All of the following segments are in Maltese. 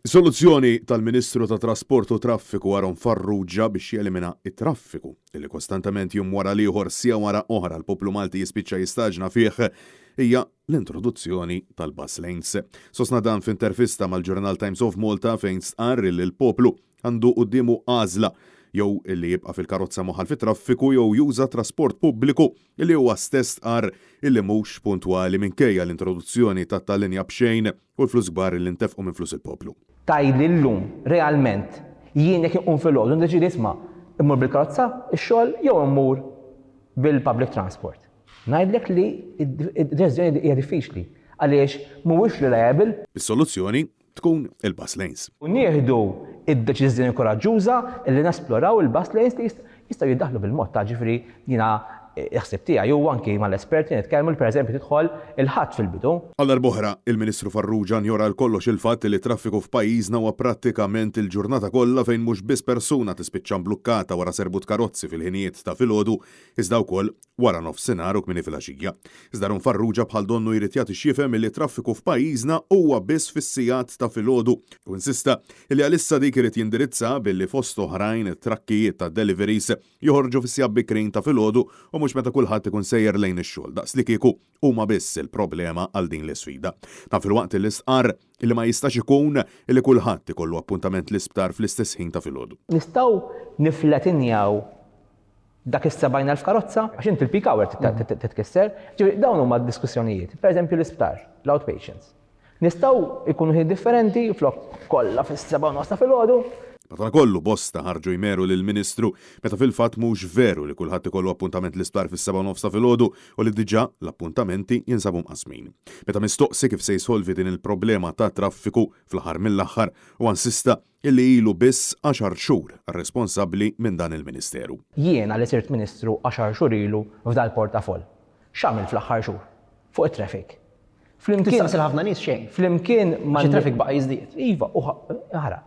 Is-soluzzjoni tal-Ministru tat-Trasport u Traffiku Aaron Farrugia biex jelimina t-traffiku li kostantement jum wara l-ieħor siegħa wara oħra l-poplu Malti jispiċċa jistaġna fih hija l-introduzzjoni tal-bus lanes. Sostna dan f'intervista mal-ġurnal Times of Malta fejn stqarr li l-poplu għandu quddiemu għażla jew li jibqa' fil-karozza mwaħħal fit-traffiku jew juża trasport pubbliku li huwa stess stqarr illi mhux puntwali minkejja l-introduzzjoni ta' tal-linja b'xejn u l-flus kbar li ntefqu minn flus il-poplu. Tgħidli llum, realment, jien jekk inqum filgħodu niddeċiedi isma' immur bil-karozza x-xogħol jew immur bil-public transport. Ngħidlek li d-deċiżjoni hija diffiċli għaliex mhuwiex reliable. Is-soluzzjoni tkun il-bus lanes. U nieħdu d-deċiżjoni kuraġġuża li nesploraw il-bus lanes li jistgħu jiddaħħlu bil-mod ta' ġifieri jiena l-ħsieb tiegħi huwa anki mal-esperti nitkellmu li pereżempju tidħol il-Ħadd fil-bidu. Għal darb'oħra, il-Ministru Farrugia njora għal kollox il-fatt li t-traffiku f'pajjiżna huwa prattikament il-ġurnata kollha fejn mhux biss persuna tispiċċa mblukkata wara serbut karozzi fil-ħinijiet ta' filgħodu iżda wkoll wara nofsinhar u kmieni filgħaxija. Iżda Aaron Farrugia bħal donnu jrid jagħti x'jifhem illi t-traffiku f'pajjiżna huwa biss fis-sigħat ta' filgħodu u insista illi għalissa dik irid jindirizza billi fost oħrajn it-trakkijiet tad-deliveries joħorġu fis-sigħat bikrin ta' filgħodu u mhux meta kulħadd ikun sejjer lejn ix-xogħol, daqslikieku huma biss il-problema għal din l-isfida. Dan filwaqt illi stqarr illi ma jistax ikun illi kulħadd ikollu appuntament l-isptar fl-istess ħin ta' filgħodu. Nistgħu nifletinjaw dak is-70,000 karozza, għax inti l-peak hour titkisser. Ġifieri dawn huma d-diskussjonijiet. Pereżempju l-isptar, l-outpatients. Nistgħu jkunu ħin differenti flok kollha fis-sebgħa u nofs ta' filgħodu. Madankollu bosta ħarġu jmeru lill-Ministru meta fil-fatt mhux veru li kulħadd ikollu appuntament l-isptar fis-sebgħa u nofs ta' filgħodu u li diġà l-appuntamenti jinsabu mqassmin. Meta mistoqsi kif se jsolvi din il-problema ta' traffiku, fl-aħħar mill-aħħar huwa insista illi ilu biss għaxar xhur responsabbli minn dan il-Ministeru. Jiena li sirt Ministru għaxar xhur ilu f'dal-portafoll, x'għamilt fl-aħħar xhur? Fuq it-traffic. Flimkien. Tistaqsi 'l ħafna nies xejn. Flimkien ma'. Għax it-traffic baqa' jiżdied. Iva, u ara.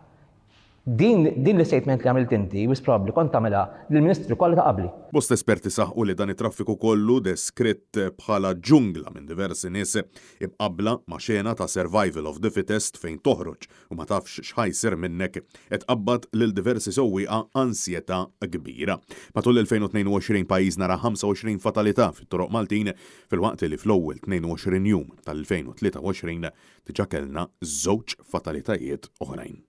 Din din l-istatement li għamilt inti, wisq probabbli kont tagħmilha lill-Ministri kollha ta' qabli. Bosta esperti saħqu li dan it-traffiku kollu, deskritt bħala ġungla minn diversi nies, imqabbla ma' xena ta' survival of the fittest fejn toħroġ u ma tafx x'ħa jsir minnek, qed tqabbad lil diversi sewwieqa ansjetà kbira. Matul l-2022 pajjiżna ra 25 fatalità fit-toroq Maltin filwaqt li fl-ewwel 22 jum tal-2023 diġà kellna żewġ fatalitajiet oħrajn.